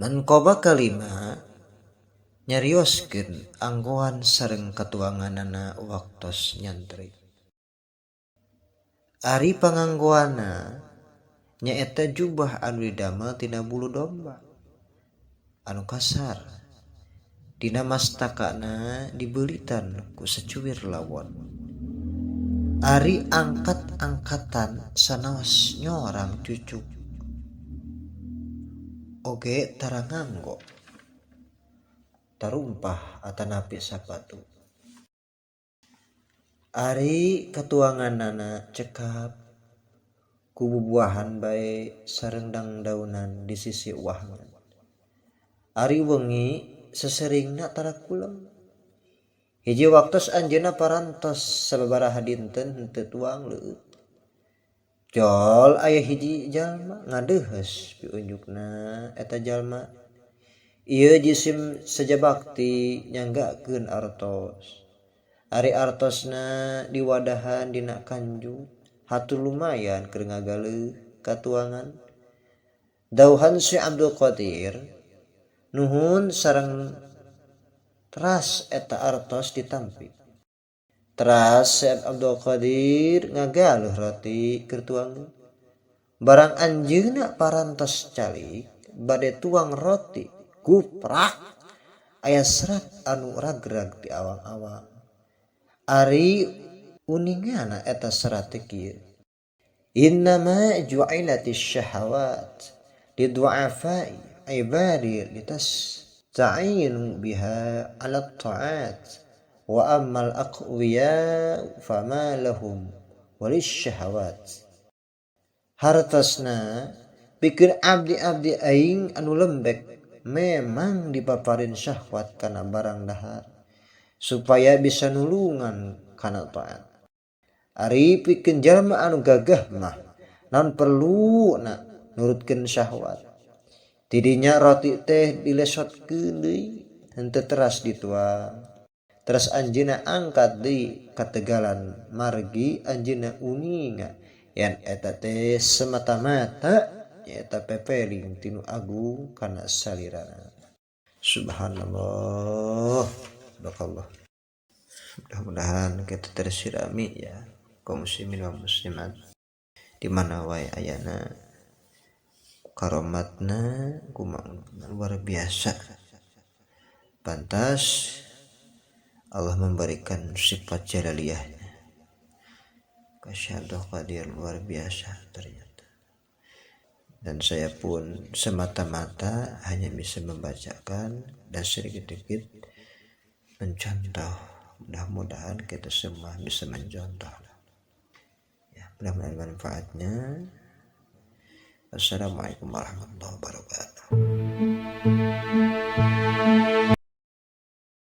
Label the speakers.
Speaker 1: Manqabah kalima nyarioskeun anggoan sareng katuanganana waktos nyantri. Ari panganggoanna nyaeta jubah anu didamel tina bulu domba anu kasar. Dina mastakana dibeulitan ku sacuwir lawon. Ari angkat-angkatan sanaos nyorang cucuk oge tara nganggo tarumpah atanapi sapatu. Ari katuanganana cekap ku bubuahan bae sareng dangdaunan di sisi wahangan. Ari wengi seseringna tara kulem. Hiji waktos anjeunna parantos sababaraha dinten henteu tuang leueut. Jol aya hiji jalma ngadeuheus piunjukna eta jalma. Ieu jisim sajabakti nyanggakeun artos. Ari artosna diwadahan dina kanju hatur lumayan keur ngagaleuh katuangan. Dauhan Syekh Abdul Qadir nuhun sareng teras eta artos ditampi. Teras Syekh Abdul Qadir ngagaluh roti keur tuangan. Barang anjeunna parantos calik bade tuang roti guprak aya serat anu ragrag di awang-awang. Ari uningana eta serat teh kieu. Innama ju'ilatis syahawat lidu'afai ibadi litasta'inu biha 'ala ta'at wa ammal aqwiya fama lahum walisyahawat. Hartosna pikeun abdi-abdi aing anu lembek memang dipaparin syahwat kana barang dahar supaya bisa nulungan kana taat. Ari pikeun jalma anu gagah mah naon perluna nurutkeun syahwat. Tidinya roti teh dilesotkeun deui henteu teras dituang. Teras anjeunna angkat deui ka tegalan margi anjeunna uninga yen eta teh semata-mata nyaeta pepeling tinu agung kana salirana. Subhanallah. Barakallah. Mudah-mudahan kita tersirami ya kaum muslimin wa muslimat di mana wae ayana karomatna kumaha luar biasa. Pantas Allah memberikan sifat jalaliyahnya. Kasyadul Qadir luar biasa ternyata. Dan saya pun semata-mata hanya bisa membacakan dan sedikit-sedikit mencontoh. Mudah-mudahan kita semua bisa mencontoh. Ya, mudah-mudahan manfaatnya. Wassalamualaikum warahmatullahi wabarakatuh.